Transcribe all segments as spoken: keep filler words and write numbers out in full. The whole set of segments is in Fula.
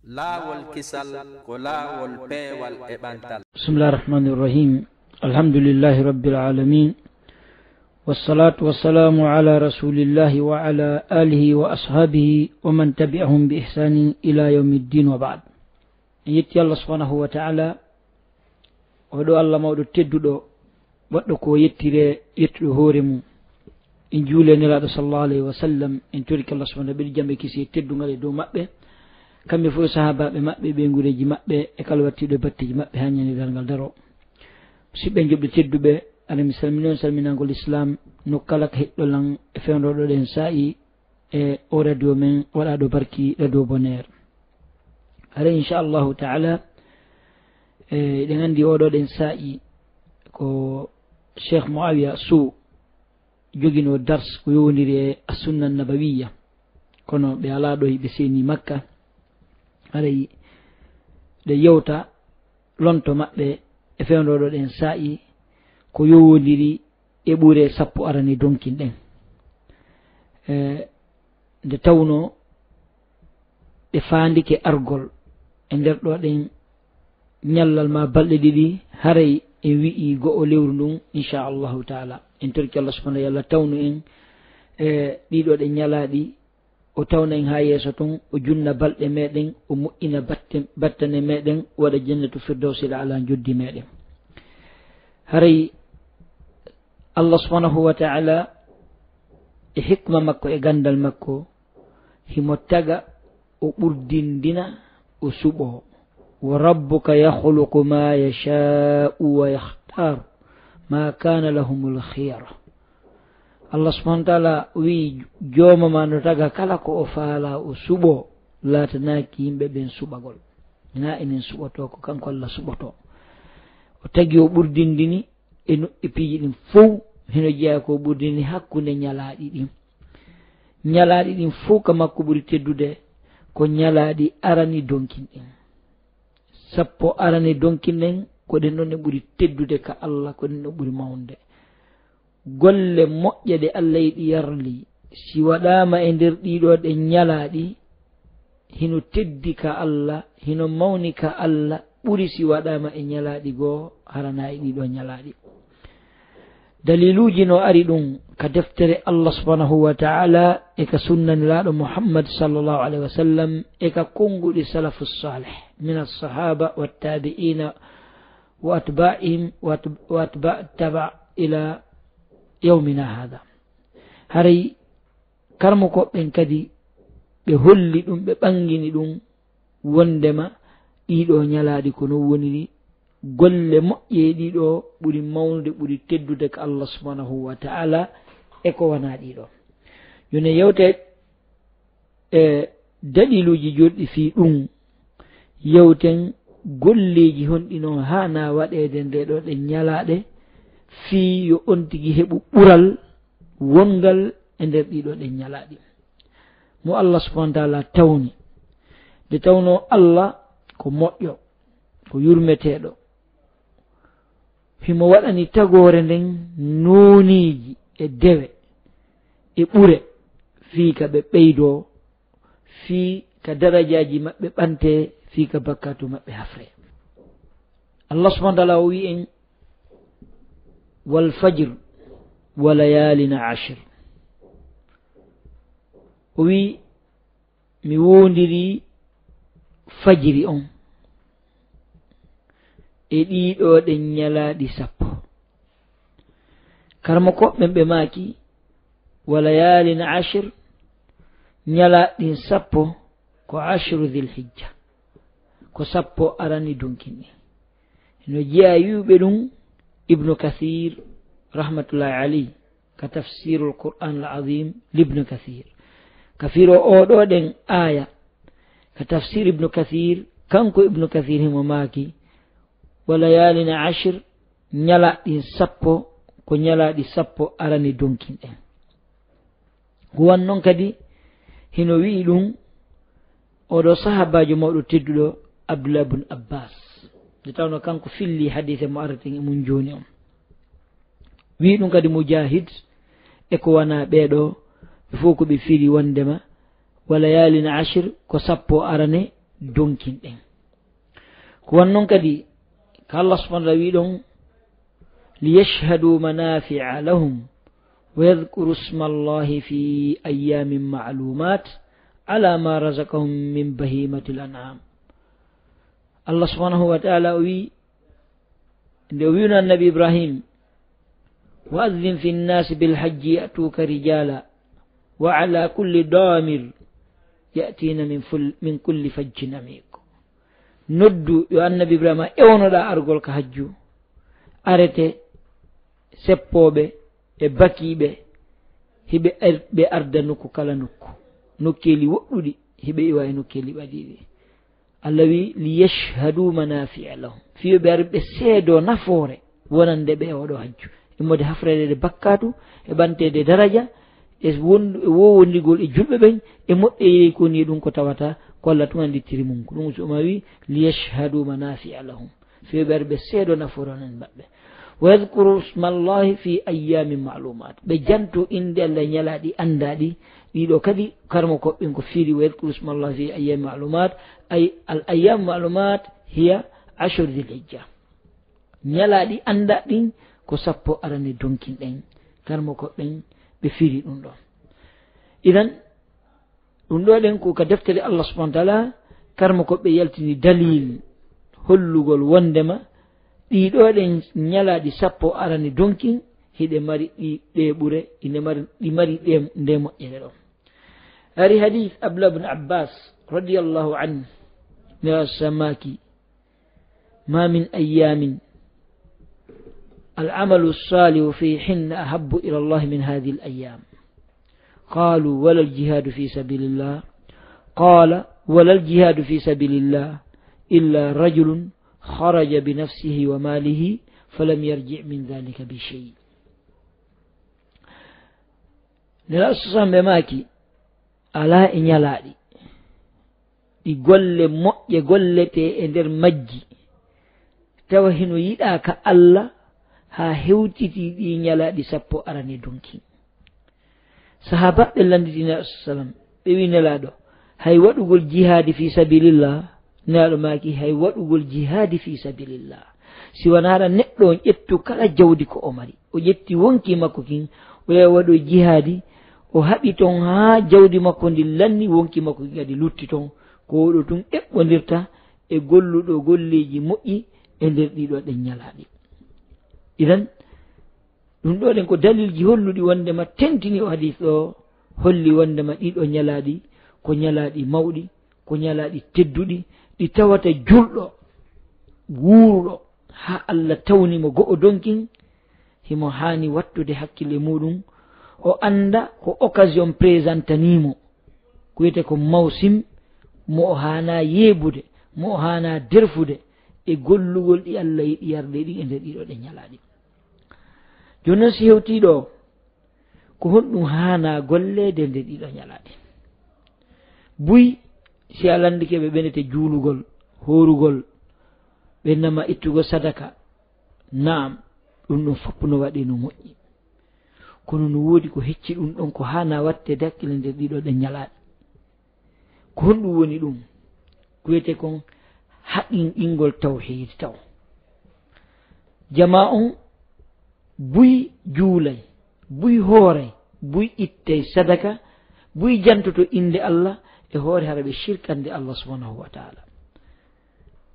Laawol kisal ko laawol peewal e ɓantal. بسم الله الرحمن الرحيم. الحمد لله رب العالمين. والصلاة والسلام على رسول الله وعلى آله وأصحابه ومن تبعهم بإحسان إلى يوم الدين وبعد. En yetti Allah subhanahu wa ta'ala, oɗo Allah mawɗo tedduɗo, waɗɗo ko yettire, yettuɗo hoore mum. En juule Nelaaɗo sallallahu alayhi wa sallam, en torike Allah subhanahu wa ta'ala ɓeydu jam e kisiyee teddungal e dow maɓɓe. Kamɓe fof e sahaabaaɓe maɓɓe, ɓe nguureeji maɓɓe, e kala wattiiɗo e batteeji maɓɓe haa ñande darngal daro. Musidɓe joɓɓe tedduɓe, aɗa mi salmini on salminangol Islam, no kala ka heɗɗo lan e fewndo ɗo ɗen saa'i, e o radio men waɗaaɗo barki, Radio Bonheur. Hare, inchallahu taala, e, eɗen anndi oɗo ɗen saa'i ko Cheikh Muawiya Sow joginoo dars ko yowondiri e Assunna Nabawiya, kono ɓe alaa ɗo hiɓe seeni Makka. Haray ɗe yewta lonto maɓɓe e fewndo ɗo ɗen saa'i ko yowondiri e ɓure sappo arani donkin ɗen. E, nde tawnoo ɗe faandike argol e nder ɗo ɗen ñallal ma balɗe ɗiɗi, haray en wi'i go'o lewru ndun, inchallahu taala. En torki Allah subhanahu wa ta'ala, yo Allah tawnu en e ɗiɗo ɗe ñalaaɗi, o tawna en haa yeeso ton, o junna balɗe meɗen, o moƴƴina batte-, battane meɗen, o waɗa jannatu firdawsil ala njoddi meɗen. Haray Allah subhanahu wa ta'ala e hikma makko e gandal makko, himo taga, o ɓurdindina, o suɓo. Wa rabbuka yakhluqu ma yasha'u wa yakhtar, ma kana lahumul khiyara. Allah subhanahu wa ta'ala wi'i, jooma ma no taga kala ko o faala, o suɓo, laatanaaki yimɓe ɓen suɓagol. Na enen suɓoto, ko kanko Allah suɓoto. O tagi, o ɓurdindini e no-, e piiji ɗin fow, hino jeyaa ko ɓurdini hakkunde ñalaaɗi ɗin. Ñalaaɗi ɗin fow ka makko ɓuri teddude ko ñalaaɗi arani donkin ɗin. Sappo arani donkin ɗen, ko ɗen ɗon ɗe ɓuri teddude ka Allah, ko ɗen ɗon ɓuri mawnde. Golle moƴƴe ɗe Allah yiɗi yarli, si waɗaama e nder ɗiɗo ɗe ñalaaɗi, hino teddi ka Allah, hino mawni ka Allah, ɓuri si waɗaama e ñalaaɗi goo, harana e ɗiɗo ñalaaɗi. Daliluuji no ari ɗum ka deftere Allah subhanahu wa ta'ala, e ka sunna Nelaaɗo Muhammad sallallahu alaihi wa sallam, e ka konnguɗi salafu salih, min as-sahaba wa tabi'ina wa atba'ihim wa atb-, wa atba' taba' ila yawmina hada. Haray karamokooɓe ɓen kadi, ɓe holli ɗum, ɓe ɓangini ɗum, wondema ɗiɗo ñalaaɗi ko non woniri, golle moƴƴe ɗiɗo ɓuri mawnude, ɓuri teddude ka Allah subhanahu wa ta'ala, e ko wona ɗiɗo. Yo en yewte e daliluuji joɗɗi fii ɗum, yewten golleeji honɗi non haana waɗeede nde ɗo ɗe ñalaaɗe, fii yo on tigi heɓu ɓural wongal e nder ɗiɗo ɗe ñalaaɗi. Mo Allah subhanahu wa ta'ala tawni, nde tawnoo Allah ko moƴƴo, ko yurmeteeɗo, himo waɗani tagoore nden nooneeji e dewe e ɓure, fii ka ɓe ɓeydoo, fii ka darajaaji maɓɓe ɓantee, fii ka bakkaatu maɓɓe hafree. Allah subhanahu wa ta'ala o wi'i en, "Wal fajr, wa layalin ashir." O wi'i, mi woondirii fajiri on e ɗiɗo ɗen ñalaaɗi sappo. Karamokooɓe ɓen ɓe maaki, "Wa layalin ashir, ñalaaɗi sappo ko ashru Dhil Hijja, ko sappo arani donkin ɗin." No jeyaa wi'uɓe ɗum Ibnu Kathir, rahmatullahi alayhi, ka Tafsirul Qur'an al Azim li Ibnu Kathir. Ka firo o ɗo ɗen aya, ka tafsir Ibnu Kathir, kanko Ibnu Kathir himo maaki, "Wa layalin ashir, ñalaaɗi sappo, ko ñalaaɗi sappo arani donkin ɗen." Ko wan non kadi, hino wi'i ɗum oɗo sahaabaajo mawɗo tedduɗo Abdullah ibn Abbas, nde tawno kanko filli hadiise mo areten e mum jooni on. Wi'i ɗum kadi Mujahid e ko wana ɓeeɗo, ɓe fof ko ɓe fili wondema, "Wa layalin ashir, ko sappo arane donkinɗen. Ko wan noon kadi, ko Allah subhanahu wa ta'ala wi ɗon, "Liyashhadu manafi'a lahum wa yadhkuru isma Allahi fi ayyamin ma'lumat ala ma razaqahum min bahimatil an'am." Allah subhanahu wa ta'ala o wi, nde o wi'no Annabi Ibrahim, "Wa adhdhin fi nnasi bil hajji ya'tuka rijala wa ala kulli damir ya'tina min ful-, min kulli fajjin amiq." Noddu, yo Annabi Ibrahima ewnoɗa argol ka hajju. Arete seppooɓe e bakiiɓe, hiɓe ar-, ɓe arda nokku kala nokku. Nokkeeli woɗɗuɗi, hiɓe iwa e nokkeeli ɓadiiɗi. Allah wi, "Liyashhadu manafi'a lahum." Fii yo ɓe ar ɓe seedo nafoore wonande ɓe e oɗo hajju. Immode hafreede e bakkatu, e ɓanteede daraja, e wondu-, e wowondigol e julɓe ɓen, e moƴƴereeji ko woni e ɗum ko tawata ko Allah tun andittiri mum. Ko ɗum so o ma wi, "Liyashhadu manafi'a lahum." Fii yo ɓe ar ɓe seedo nafoore wonande maɓɓe. "Wa yadhkuru isma Allahi fi ayyamin ma'lumat." Ɓe janto innde Allah e ñalaaɗi anndaaɗi. Ɗiɗo kadi, karmo koɓɓen ko firi, "Wa yadhkuru isma Allahi fi ayyamin ma'lumat." Ay, al ayyamu ma'lumat hiya ashur dhil hijja. Ñalaaɗi anndaaɗi ɗin ko sappo arane donkin ɗen. Karmo koɓɓen ɓe firi ɗum ɗon. Idan, ɗum ɗo ɗen ko ka deftere Allah subhanahu wa ta'ala, karmo koɓɓe yaltini dalil hollugol wondema ɗiɗo ɗen ñalaaɗi sappo arani donkin, hiɗe mari ɗi ɗe ɓure, ine mari, ɗi mari ɗe, nde moƴƴere ɗon. Hari hadith Abdullah bin Abbas radiyallahu anhu, ne samaki, "Ma min ayyamin al amalu salihu fihinna ahabbu ila Allah min hadhihi al ayyam." Qalu, "Wala al jihadu fi sabilillah." Qala, "Wala al jihadu fi sabilillah illa rajulun kharaja bi nafsihi wa malihi falam yarji min dhalika bi shay." Nela susan ɓe maaki, alaa e ñalaaɗi ɗi golle moƴƴe golletee e nder majji, tawa hino yiɗaa ka Allah haa hewtitii ɗi ñalaaɗi sappo arani donkin. Sahaabaaɓe lannditi Nelaaɗo sallam, ɓe wi Nelaaɗo, hay waɗugol jihaadi fii sabilillah? Nelaaɗo maaki, hay waɗugol jihaadi fii sabilillah, si wanaa haɗa neɗɗo on ƴettu kala jawdi ko o mari, o ƴetti wonki makko kin, o yaha waɗo jihaadi, o haɓi ton haa jawdi makko ndin lanni, wonki makko kin kadi lutti ton, ko oɗo tun eɓɓondirta e golluɗo golleeji moƴƴi e nder ɗiɗo ɗen ñalaaɗi. Idan, ɗum ɗo ɗen ko dalilji holluɗi wondema tentini o hadis ɗo, holli wondema ɗiɗo ñalaaɗi ko ñalaaɗi mawɗi, ko ñalaaɗi tedduɗi, ɗi tawata julɗo wuuruɗo haa Allah tawni mo go'o donkin, himo haani wattude hakkille muɗum, o annda ko occasion présentanii mo, ko wiyete ko mawsim, mo o haana yeebude, mo o haana derfude e gollugol ɗi Allah yiɗi yarde ɗi e nder ɗiɗo ɗen ñalaaɗi. Jooni non, si hewtii ɗo, ko honɗum haana golleede nder ɗiɗo ñalaaɗi? Buy, si a lanndike ɓe ɓenete juulugol, hoorugol, ɓe nama ittugol sadaka, naam, ɗum ɗum fof no waɗi no moƴƴi. Kono no woodi ko hecci ɗum ɗon ko haana waɗteede hakkille nder ɗiɗo ɗen ñalaaɗi. Ko honɗum woni ɗum? Ko wiyete kon haqqinɗingol tawhiid taw. Jamaa on buy juulay, buy hooray, buy ittay sadaka, buy jantoto innde Allah e hoore hara ɓe shirkande Allah subhanahu wa ta'ala.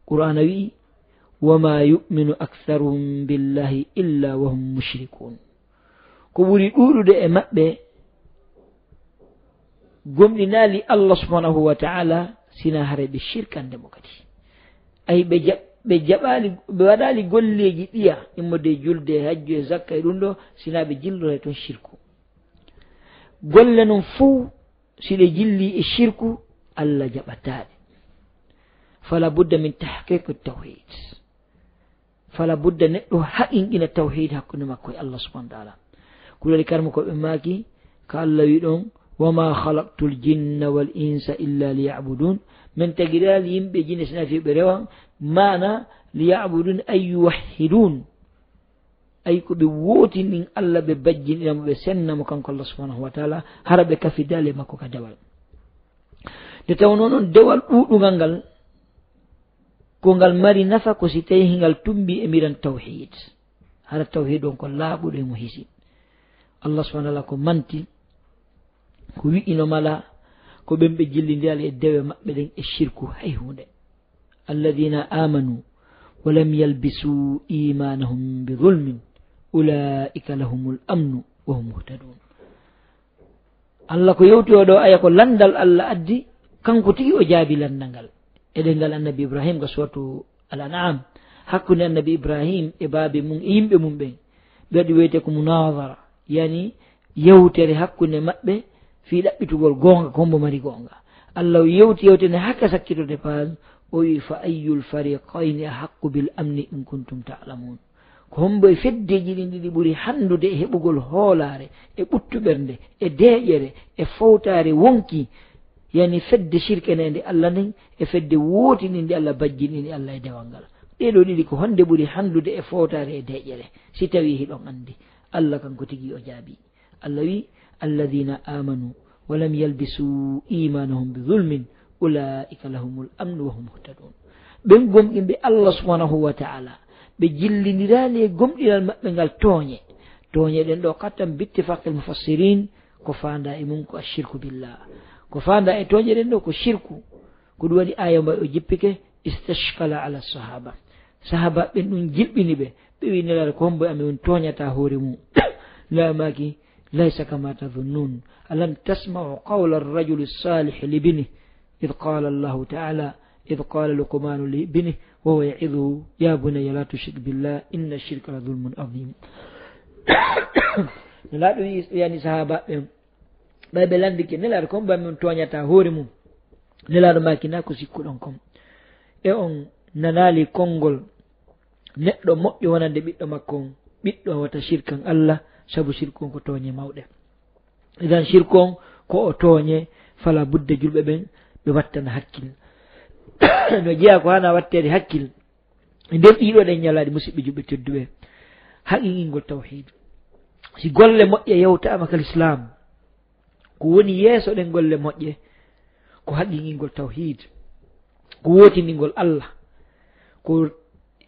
Qur'aana wi'i, "Wa ma yu'minu aktharuhum billahi illa wa hum mushrikun." Ko ɓuri ɗuuɗude e maɓɓe gomɗinaali Allah subhanahu wa ta'ala, sina hare ɓe shirkande mo kadi. Ay, ɓe jaɓ-, ɓe jaɓaali, ɓe waɗaali golleeji ɗiya, immorde e julde, e hajju, e zakka, e ɗum ɗo, sina ɓe jillore toon shirku. Golle non fow, si ɗe jilli e shirku, Allah jaɓataɗe. Fala budda min tahqiq tawhid. Fala budda neɗɗo haqqinɗina tawhiid hakkunde makko e Allah subhanahu wa ta'ala. Kulol karmo ko ɓe maaki, ka Allah wi ɗon, "Wa ma khalaqtul jinna wal insa illa liya'budun." Men tagidaali yimɓe jinne sina fii ɓe rewan, maana liya'budun ay yuwahhidun. Ay ko ɓe wootinin Allah, ɓe bajjinɗina mo, ɓe senna mo kanko Allah subhanahu wa ta'ala, hara ɓe kafidaali e makko ka dewal. Nde tawnoo noon dewal ɗuuɗungal ngal, Ko ngal mari nafa ko si tawii ngal tumbi e miran tawhiid. Hara tawhiid on ko laaɓuɗo e mo hisi. Allah subhanahu wa ta'ala ko manti, ko wi'ino mala, ko ɓen ɓe jillindiraali e dewe maɓɓe ɗen e shirku hay huunde. "Alladhina amanu wa lam yalbisu imanahum bi dhulmin, ulaika lahumul amnu wa hum muhtadun." Allah ko yewti oo ɗoo aya ko lanndal Allah addi, kanko tigi o jaabi lanndal ngal. E ɗemngal Annabi Ibrahim ka suuratu Al-An'am, hakkunde Annabi Ibrahim e baabe mum e yimɓe mum ɓen. Ɓe waɗi wiyetee ko munazara, yani yewtere hakkunde maɓɓe fii ɗaɓɓitugol goonga, ko hombo mari goonga. Allah o yewti yewtere nde haa ka sakkitorde page, o wi'i, "Fa ayyul fariqayni ahaqqu bil amni in kuntum ta'lamun." Ko hombo e feddeeji ɗin ɗiɗi ɓuri hanndude e heɓugol hoolaare, e ɓuttu ɓernde, e deeƴere, e fowtaare wonki, yani fedde shirkeneende Allah nden, e fedde wootininde Allah, bajjininde Allah e dewal ngal? Ɗee ɗoo ɗiɗi ko honde ɓuri hanndude e fowtaare e deeƴere, si tawii hiɗon anndi? Allah kanko tigi o jaabi. Allah wi, "Alladhina amanu wa lam yalbisu imanahum bi dhulmin, ulaika lahumul amnu wa hum muhtadun." Ɓen gomɗinɓe Allah subhanahu wa ta'ala, ɓe jillindiraali e gomɗinal maɓɓe ngal tooñe. Tooñe ɗen ɗoo kattan bittifaqil mufassirin, ko faandaa e mum ko ashirku billah. Ko faandaa e tooñe ɗen ɗoo ko shirku. Ko ɗum waɗi aaya mbaɗi o jippike, istashkala ala sahaba. Sahaba ɓen ɗum jilɓini ɓe. Ɓe wi Nelaaɗo, ko hombo e amen on tooñata hoore mum? Nelaaɗo maaki, "Laysa kama tazunnun. Alam tasma'u qawla ar-rajuli salih li bnih, id qala Allahu ta'ala, id qala Luqmanu li bnih, wa huwa ya'izuhu, ya bunayya la tushrik billah, inna shirka la zulmun azim." Nelaaɗo wi, yani sahaba ɓen, ɓay ɓe landike Nelaaɗo, ko hombo e amen on tooñata hoore mum? Nelaaɗo maaki, na ko sikkuɗon kon. E on nanaali konngol neɗɗo moƴƴo wonande ɓiɗɗo makko on, ɓiɗɗo wata shirkan Allah, sabu shirku on ko tooñe mawɗe. Idan shirku on ko o tooñe, fala budda julɓe ɓen ɓe wattana hakkil. No jeyaa ko hana watteede hakkil e nder ɗiɗo ɗen ñalaaɗi, musiɓɓe julɓe tedduɓe, haqiqingol tawhiid. Si golle moƴƴe yewtaama ka lislaam, ko woni yeeso ɗen golle moƴƴe, ko haqiqingol tawhiid, ko wootindingol Allah, ko,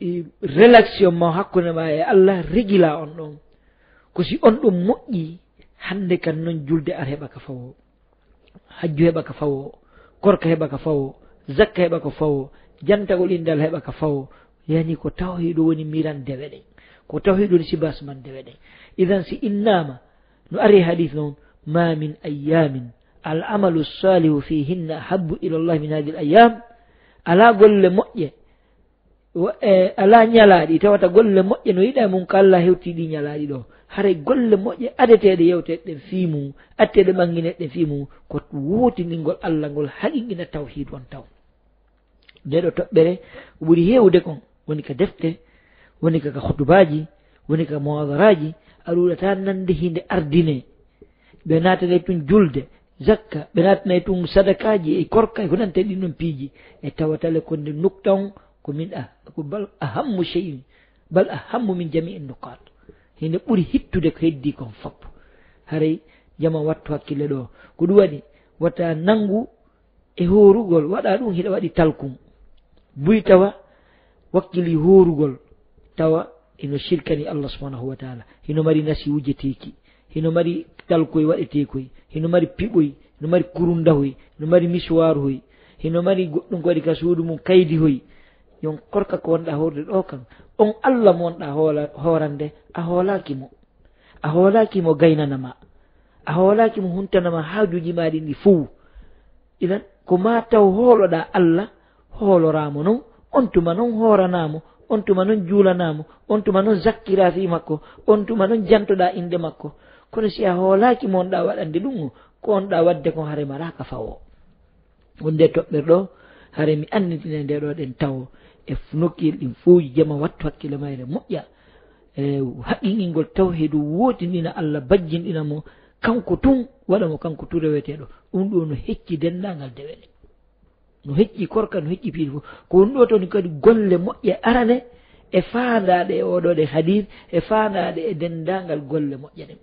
e, relation ma hakkunde ma e Allah, rigila on ɗon. Ko si on ɗon moƴƴi, hannde kan non julde ar heɓa ka fawo, hajju heɓa ka fawo, korka heɓa ka fawo, zakka heɓa ka fawo, jantagol innde Allah heɓa ka fawo. Yani ko tawhiidu woni miran dewe ɗen, ko tawhiidu woni sibaas man dewe ɗen. Idan si innaama, no ari hadiis non, "Ma min ayyamin al amalu salihu fihinna ahabbu ila Allah min hadhihi al ayyam." Alaa golle moƴƴe, wa-, e, alaa ñalaaɗi tawata golle moƴƴe no yiɗa e mum ka Allah hewti ɗi ñalaaɗi ɗo. Haray golle moƴƴe adeteeɗe yewteɗen fii mum, atteeɗe ɓangineɗen fii mum, ko wootindingol Allah ngol, haqiqina tawhiid on taw. Nde ɗo toɓɓere, ko ɓuri heewude kon, woni ka defte, woni ka, ka khutubaaji, woni ka muhadaraaji, a ɗuuɗata nande hinde ardine. Ɓe naatane tun julde, zakka, ɓe naatane tun sadakaaji e korka e ko nante ɗin ɗon piiji. E tawatale ko nde nukta on, ko min a, ko bal ahammu shay'in, bal ahammu min jami'in nuqat. Hinde ɓuri hittude ko heddi kon fop. Haray jama wattu hakkille ɗo. Ko ɗum waɗi, wata nangu e hoorugol, waɗa ɗum hiɗa waɗi talkun. Buy tawa wakkili hoorugol, tawa hino shirkani Allah subhanahu wa ta'ala. Hino mari nasi wujeteeki, hino mari talkoy waɗeteekoy, hino mari piɓoy, hino mari kurundahoy, hino mari misuwaaruhoy, hino mari goɗɗum ko waɗi ka suudu mum kaydihoy. Yon korka ko wonɗa hoorde ɗo kan, on Allah mo wonɗa hoola-, hoorande, a hoolaaki mo. A hoolaaki mo gaynana ma. A hoolaaki mo huntana ma haajuuji ma ɗin ɗi fow. Idan, ko ma taw hooloɗaa Allah, hooloraa mo non, on tuma non hooranaa mo, on tuma non juulanaa mo, on tuma non zakkiraa fii makko, on tuma non jantoɗaa innde makko. Kono si a hoolaaki mo wonɗaa waɗande ɗum, ko wonɗaa waɗde kon hare maraaka fawo. Wonde toɓɓere ɗo, hare mi annitina nde ɗo ɗen tawo e f-, nokkiyel ɗin fowji jama wattu hakkille mayre moƴƴa. E haqiqingol tawhidu, wootindina Allah, bajjinɗina mo, kanko tun, waɗa mo kanko tun reweteeɗo. Ɗum ɗo no hecci denndaangal dewe ɗen. No hecci korka, no hecci piiji fof. Ko ɗum ɗo tawni kadi golle moƴƴe arane e faandaaɗe e oɗo ɗe hadiis, e faandaaɗe e denndaangal golle moƴƴe ɗen.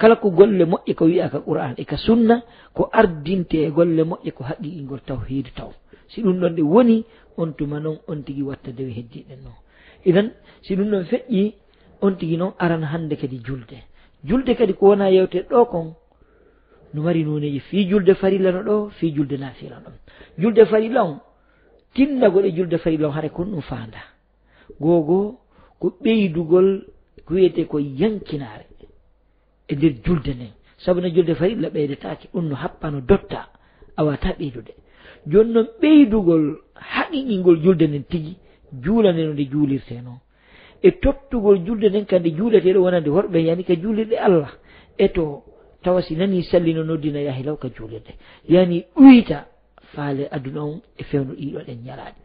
Kala ko golle moƴƴe ko wi'aa ka Qur'aan e ka Sunna, ko ardinte e golle moƴƴe ko haqiiqingol tawhiidu taw. Si ɗum ɗon ɗe woni, on tuma non on tigi watta dewe heddiiɗen non. Idan, si ɗum ɗon feƴƴi, on tigi non arana hannde kadi julde. Julde kadi ko wonaa yewte ɗo kon, no mari nooneeji, fii julde farilla no ɗo, fii julde naafila no ɗon. Julde farilla on, tinnago ɗe julde farilla on, hare kon ɗum faanda. Gogo ko ɓeydugol ko wiyetee ko yankinaare e nder julde nden. Sabu no julde farilla ɓeydetaake, ɗum no happa, no dotta, a waawataa ɓeydude. Jooni non ɓeydugol haqiiqingol julde nden tigi, juulande no nde juulirtee non. E tottugol julde nden ka nde juuletee ɗo wonande worɓe, yani ka juulirɗe Allah. E to tawa si nanii salli no noddina yahi law ka juulirde. Yani ɗuyta faale aduna on e fewndo ɗiɗo ɗen ñalaaɗe.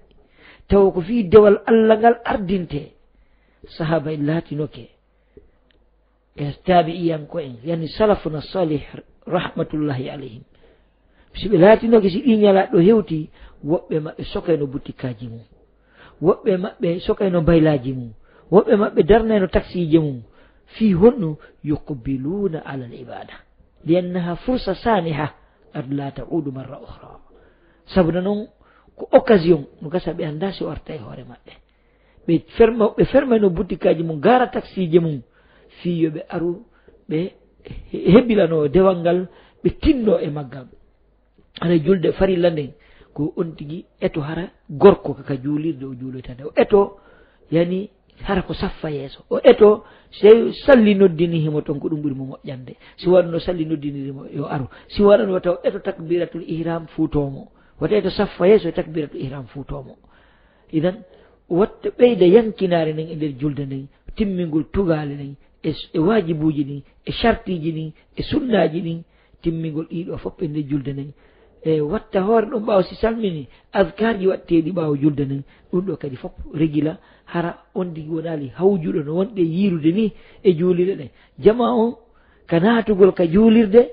Tawa ko fii dewal Allah ngal ardintee. Sahaaba en laatinoke e taabi'iyanko'en, yani salafuna salih rahmatullahi alayhim. Si ɓe laatinoke si ɗii ñalaaɗe ɗo hewti, woɓɓe maɓɓe sokayno butikaaji mum. Woɓɓe maɓɓe sokayno baylaaji mum. Woɓɓe maɓɓe darnayno taksiije mum. Fii honno? Yuqbiluuna alal ibaada. Li'annaha fursa saaniha qad laa ta'uudu marra ukhra. Sabu non ko occasion, no gasa ɓe anndaa si o arta e hoore maɓɓe. Ɓe ferma, ɓe fermayno butikaaji mum, gaara taksiije mum, fii yo ɓe aru, ɓe he-, hebilano dewal ngal, ɓe tinno e maggal. Hara julde farilla nden, ko on tigi eto hara gorko ka, ka juulirde o juuloyta nde. O eto, yani, hara ko saffa yeeso. O eto, si salli noddini himo ton, ko ɗum ɓuri mo moƴƴande. Si waɗano salli noddiniri mo, yo aru. Si waɗano taw eto takbiratul ihram fuutomo. Wata eto saffa yeeso e takbiratul ihram fuutomo. Idan, watta ɓeyda yankinaare nden e nder julde nden, timmingol tugaale ɗen, e, e waajibuuji ɗin, e shartiiji ɗin, e sunnaaji ɗin, timmingol ɗiɗo fof e nder julde nden. E watta hoore ɗum ɓaawo si salmini, azkarji waɗteeɗi ɓaawo julde nden, ɗum ɗo kadi fof regila, hara on tigi wonaali hawjuɗo no wonɗe yiirude ni e juulirde ɗen. Jamaa on ka naatugol ka juulirde,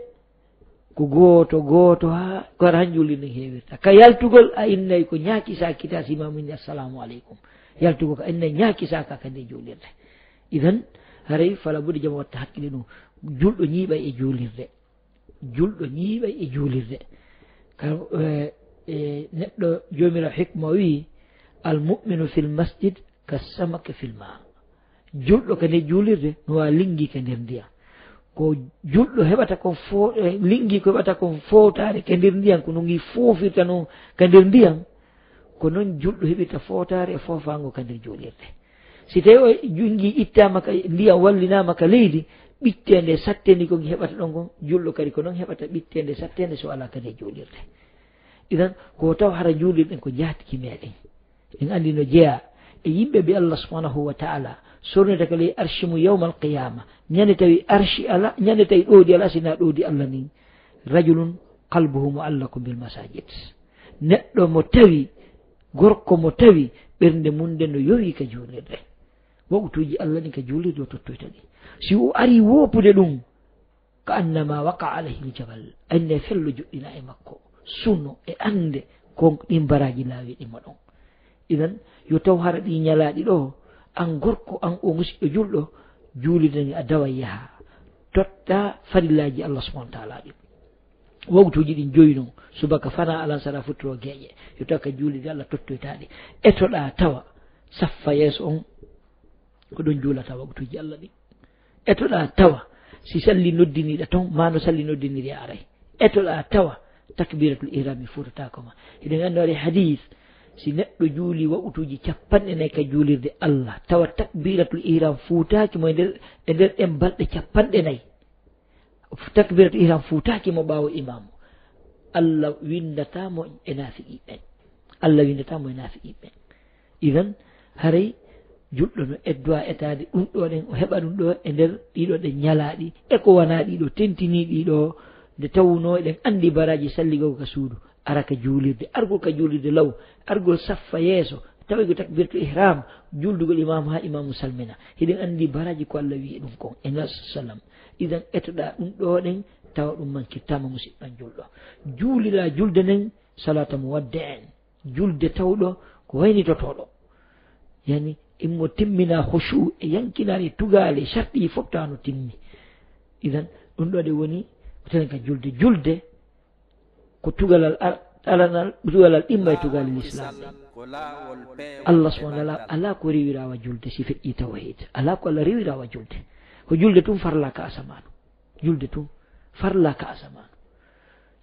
ko gooto gooto haa, ko hara han juulirde nden heewirta. Ka yaltugol a innay ko ñaaki saakita si imaam inni assalamu aleykum. Yaltugol ka innay ñaaki saaka ka nde juulirde. Idan, haray fala buɗe jamaa watta hakkille ɗum. Julɗo ñiiɓay e juulirde. Julɗo ñiiɓay e juulirde. Ka, e, e, neɗɗo Joomiraaɗo hikma o wi'i, "Al mu'minu fil masjid ka samaki fil ma." Julɗo ka nder juulirde no waa linngi ka nder ndiyam. Ko julɗo heɓata kon fo-, e, linngi ko heɓata kon fowtaare ka nder ndiyam, ko no ngi foofirta non ka nder ndiyam, ko non julɗo heɓirta fowtaare e foofaango ka nder juulirde. Si tawi o linngi ittaama ka ndiyam, wallinaama ka leydi, ɓitteende satteende ko ngi heɓata ɗon kon, julɗo kadi ko non heɓata ɓitteende satteende so alaa ka nder juulirde. Idan, ko taw hara juulirɗen ko jaatigi meɗen. En anndi no jeyaa e yimɓe ɓe Allah subhanahu wa ta'ala sornata ka ley arshi mum yawmal qiyama. Ñande tawi arshi ala, ñande tawi ɗowdi ala, sina ɗowdi Allah nin. Rajulun qalbuhu mu'allaqun bil masajid. Neɗɗo mo tawi, gorko mo tawi, ɓernde mum nden no yowi ka juulirde. Waqtuuji Allah ɗin ka juulirde o tottoyta ɗi. Si o ari woopude ɗum, ka annama waqa alayhi l-jabal, enne fello joɗɗina e makko, suno e annde kon ɗin baraaji laawiɗi mo ɗon. Idan, yo taw hara ɗi ñalaaɗi ɗo, an gorko, an o musiɗɗo julɗo, juulirde ni a dawa yaha, totta farillaaji Allah subhanahu wa ta'ala ɗin. Waqtuuji ɗin joyi non, subaka fana alansara futtoro geeƴe, yo taw ka juulirde Allah tottoytaɗi. Etoɗa tawa saffa yeeso on, ko ɗon juulata waqtuuji Allah ɗin. Etoɗa tawa si salli noddiniɗa ton, ma no salli noddiniri a aray. Etoɗa tawa takbiratul ihrami fuutataako ma. Hiɗen anndi waɗi hadis, si neɗɗo juuli waqtuuji capanɗe nayi ka juulirde Allah, tawa takbiratul ihram fuutaaki mo e nder, e nder ɗen balɗe capanɗe nayi. Takbiratul ihram fuutaaki mo ɓaawo imaamu. Allah winndataa mo e naafiqiiɓe ɓen. Allah winndataa mo e naafiqiiɓe ɓen. Idan, haray julɗo no eddowa etaade ɗum ɗo ɗen, o heɓa ɗum ɗo e nder ɗiɗo ɗen ñalaaɗi, e ko wanaa ɗiɗo, tentiniiɗi ɗo, nde tawunoo eɗen anndi baraaji salligol ka suudu, ara ka juulirde, argol ka juulirde law, argol saffa yeeso, tawi ko takbiratul ihram, juuldugol imaamu haa imaamu salmina. Hiɗen anndi baraaji ko Allah wi'i ɗum kon, e ngal sallam. Idan etoɗa ɗum ɗo ɗen, tawa ɗum mankirtaama musiɗɗo an julɗo. Juulira julde nden, salata muwaddi'in. Julde tawɗo ko waynitotooɗo. Yani, immo timmina khushu e yankinaare e tugaale e sharɗi fof tawa no timmi. Idan, Ɗum ɗo ɗe woni ko tenen ka julde. Julde ko tugalal ar-, aranal, tugalal ɗimma e tugalal Islam ɗen. Allah subhanahu wa ta'ala alaa ko rewirawa julde si feƴƴi tawhid. Alaa ko Allah rewirawa julde. Ko julde tun farla ka asamaanu. Julde tun farla ka asamaanu.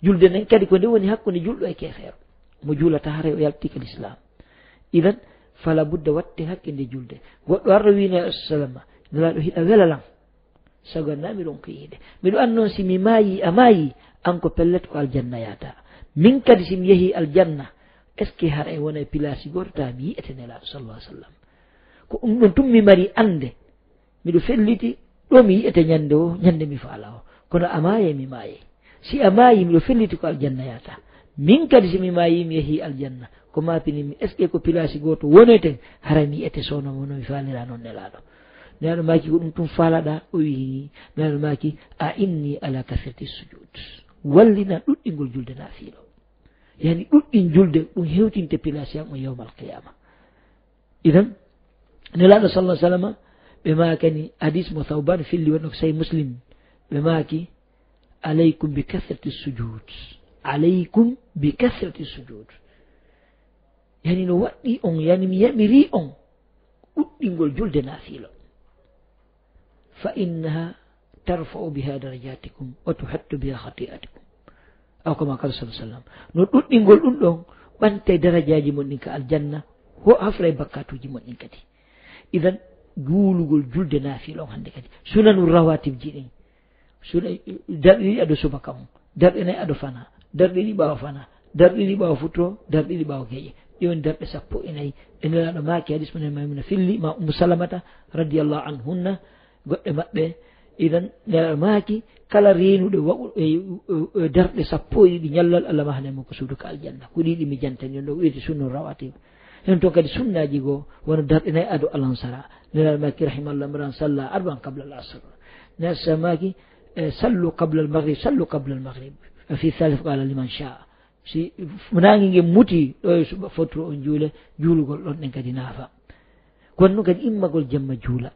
Julde nden kadi ko nde woni hakkunde julɗo e keefeero. Mo juulata haray o yalti ka Islam. Idan, fala budda watte hakke nde julde. Goɗɗo arɗo wiina e salama, Nelaaɗo hiɗa wela lan. Sago an na mi ronki yiide. Miɗo anndi non si mi maayi, a maayi, an ko pellet ko aljanna yaata. Min kadi si mi yehi aljanna, est-ce que hara e wona e pilaasi gooto tawa mi yi'ete Nelaaɗo sallallahu alaihi wasallam? Ko ɗum ɗon tun mi mari annde. Miɗo felliti ɗo mi yi'ete ñande o, ñande mi faala o. Kono a maaye, mi maaye. Si a maayi, miɗo felliti ko aljanna yaata. Min kadi si mi maayi, mi yehi aljanna. Ko maapini mi, est-ce que ko pilaasi gooto woneten? Haray mi yi'ete soono mo no mi faalira non Nelaaɗo. Nelaaɗo maaki ko ɗum tun faalaɗa? O wi'i, Nelaaɗo maaki, a inni ala kasrati sujud. Wallina ɗuɗɗingol julde naafiilo. Yani ɗuɗɗin julde, ɗum hewtinte pilaasi an on yawmal qiyama. Idan, Nelaaɗo sallallahu alaihi wasallam, ɓe maakani hadis mo Thawban filli wonno ko Sahih Muslim. Ɓe maaki, "Alaykum bi kasrati sujud. Alaykum bi kasrati sujud." Yani no waɗɗi on, yani mi yamiri on ɗuɗɗingol julde naafiilo. "Fa innaha tarfa'u biha darajatikum wa tuhattu biha khati'atikum." Aw kama qala sallallahu alaihi wasallam. No ɗuɗɗingol ɗum ɗon ɓantay darajaaji mon ɗin ka aljanna, ho hafray bakkatuuji mon ɗin kadi. Idan, juulugol julde naafiila on hannde kadi. Sunanu rawatibji ɗin. Suna, darɗe ɗiɗi ado subaka on. Darɗe nayi ado fana. Darɗe ɗiɗi ɓaawo fana. Darɗe ɗiɗi ɓaawo futuro. Darɗe ɗiɗi ɓaawo geeƴe. Ɗi woni darɗe sappo e nayi. E Nelaaɗo maaki hadis mo Maymuna filli, ma Ummu Salamata radiyallahu anhunna, goɗɗe maɓɓe. Idan, Nelaaɗo maaki, kala reenuɗo waɗu-, e, e, e darɗe sappo e ɗiɗi ñallal, Allah mahanay mo ko suudu ka aljanna. Ko ɗiɗi mi jantani on ɗo, wiyete sunnu rawatib. Hen ton kadi sunnaaji goo, wano darɗe nayi ado alansara. Nelaaɗo maaki, "Rahimallahu imra'an salla arba'an qabla al-asr." Nelaaɗo maaki, e, "Sallu qabla al-maghrib, sallu qabla al-maghrib. Wa fi thalith qala liman sha'a." Si naange ngen muti, ɗo e suɓa fotoro on juule, juulugol ɗon ɗen kadi naafa. Kono noon kadi immagol jamma juula.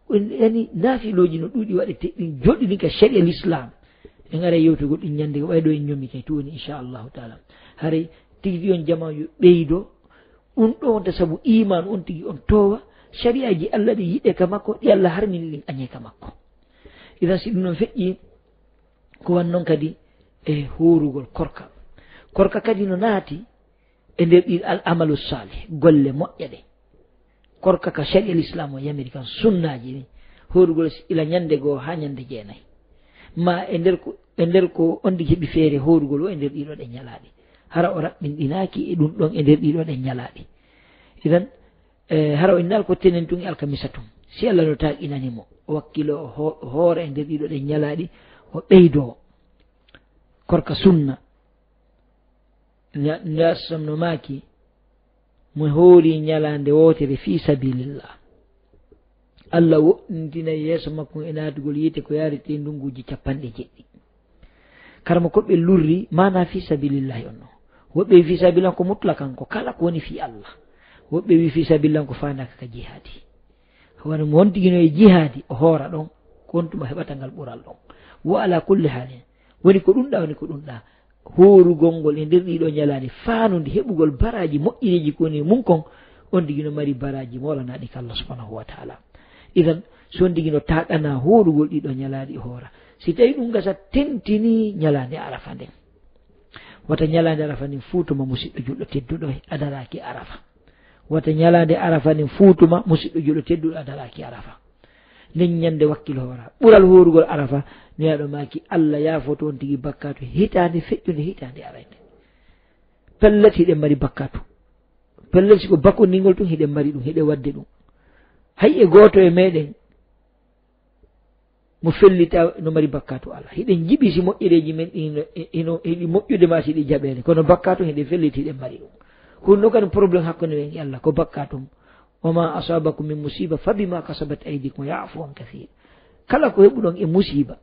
Ko en, yani, naafilooji no ɗuuɗi waɗete, ɗin joɗɗini ka sharia l'islam. En ara yewtugol ɗin ñande ko ɓay ɗo en ñomi kay, tun woni inchallahu taala. Haray tigi tigi on jama yo ɓeydo, ɗum ɗo wonta sabu iman on tigi on toowa, shari'aji Allah ɗi yiɗe ka makko, ɗi Allah harmini ɗin añe ka makko. Idan si ɗum ɗon feƴƴi, ko wan noon kadi e hoorugol korka. Korka kadi no naati e nder ɗin al amalu salih, golle moƴƴe ɗe. Korka ka shari'a l'islam o yamiri kan, sunnaaji ni, hoorugol ila ñande goo haa ñande jeenayi. Ma e nder ko, e nder ko on tigi heɓi feere hoorugol o e nder ɗiɗo ɗen ñalaaɗi. Hara o raɓɓinɗinaaki e ɗum ɗon e nder ɗiɗo ɗen ñalaaɗi. Idan, e, hara o innal ko tenen tun e alkamisa tun. Si Allah no taaƴinani mo, o wakkilo o ho-, o hoora e nder ɗiɗo ɗen ñalaaɗi, o ɓeydoo. Korka sunna. Nya-, Nelaaɗo no maaki, mo hoori ñalaande wootere fii sabilillah, Allah woɗɗintinay yeeso makko e naatugol yiite ko yaarete ndunguuji capanɗe jeɗɗi. Karma ko ɓe lurri maana fii sabilillahi on no. Woɓɓe wi fii sabilillah ko mutlakan, ko kala ko woni fii Allah. Woɓɓe wi fii sabilillah ko faandaaka ka jihaadi. Wano mo wontigi no e jihaadi, o hoora ɗon, ko on tuma heɓata ngal ɓural ɗon. Wo ala kulli haalin, woni ko ɗum ɗa, woni ko ɗum ɗa. Hoorugol ngol e nder ɗiɗo ñalaande, faanude heɓugol baraaji moƴƴireeji ko woni e mum kon, on tigi no mari baraaji moolanaaɗi ka Allah subhanahu wa ta'ala. Idan, so on tigi no taaɗana hoorugol ɗiɗo ñalaaɗi hoora. Si tawi ɗum gasa tentini ñalaande Arafa nden. Wata ñalaande Arafa nden fuutuma musiɗɗo julɗo tedduɗo a daraaki Arafa. Wata ñalaande Arafa nden fuutuma musiɗɗo julɗo tedduɗo a daraaki Arafa. Nden ñande wakkil hoora. Ɓural hoorugol Arafa, Nelaaɗo maaki Allah yaafoto on tigi bakkaatu hitaande feƴƴunde hitaande arayde. Pellet hiɗen mari bakkaatu. Pellet si ko bakondingol tun hiɗen mari ɗum, hiɗen wadde ɗum. Hay e gooto e meɗen mo fellita no mari bakkaatu ala. Hiɗen jiɓi si moƴƴereeji men ɗin ino, ino, hiɗi moƴƴude ma si ɗi jaɓeele. Kono bakkaatu hiɗen felliti hiɗen mari ɗum. Hunno kadi problème hakkunde men e Allah ko bakkaatu. "Wa ma asabakum min musiba fa bima kasabat aydikum wa ya'fu an kathir." Kala ko heɓuɗon e musiba,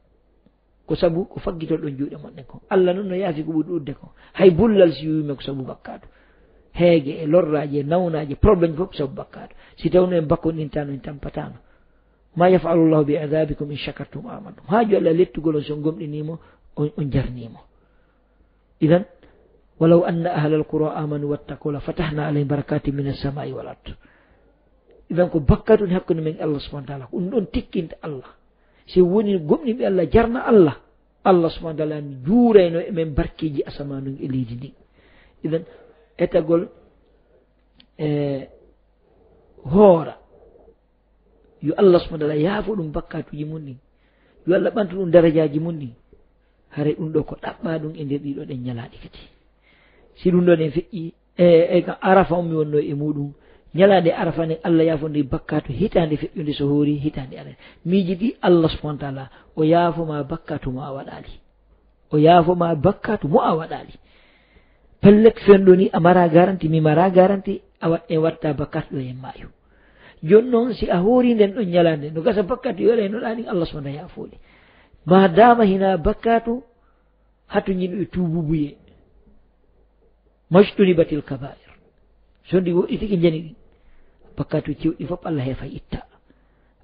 ko sabu ko faggitoɗon juuɗe mon ɗen kon. Allah non no yaafi ko ɓuri ɗuuɗude kon. Hay bullal si yuwime ko sabu bakkaatu. Heege e lorraaji e nawnaaji, problème fof ko sabu bakkaatu. Si tawno en bakkonɗintano, en tampatano. Ma yaf'alu Allahu bi adhabikum in shakartum amantum. Haaju Allah lettugol on si on gomɗinii mo, on, on jarnii mo. Idan, walaw anna ahlal qura amanu wattaqaw la fatahna alayhim barakatin minas samai wal ard. Idan, ko bakkaatu woni hakkunde men e Allah subhanahu wa ta'ala. Ko ɗum ɗon tikkinta Allah. Si woni gomɗinɓe Allah, jarna Allah, Allah subhanahu wa ta'ala juurayno e men barkeeji asamaanu e leydi ndi. Idan, etagol e hoora, yo Allah subhanahu wa ta'ala yaafo ɗum bakkaatuuji mum ɗin, yo Allah ɓantu ɗum darajaaji mum ɗin. Haray ɗum ɗo ko ɗaɓɓaa ɗum e nder ɗiɗo ɗen ñalaaɗe kadi. Si ɗum ɗo ɗen feƴƴi, e, e ka Arafa on mi wonno e muɗum, ñalaande Arafa nden Allah yaafondiri bakkaatu hitaande feƴƴunde so hoori hitaande arani. Miijidi Allah subhanahu wa ta'ala, o yaafo ma bakkaatu mo a waɗaali. O yaafo ma bakkaatu mo a waɗaali. Pellet, fenɗo ni a mara garanti, mi mara garanti, a wa-, e watta bakkaatu ɗo e maayo. Jooni noon, si a hoori nden ɗon ñalaande, no gasa bakkaatu yo ɗen no ɗaani Allah subhanahu wa ta'ala yaafo ɗi. Ma dama hina bakkaatu, hatuñinɗo e tuububuye. Majtunibatil kaba'ir. So ndi woɗɗi tigi njani ɗi. Bakkaatu cewɗi fof Allah hefa itta.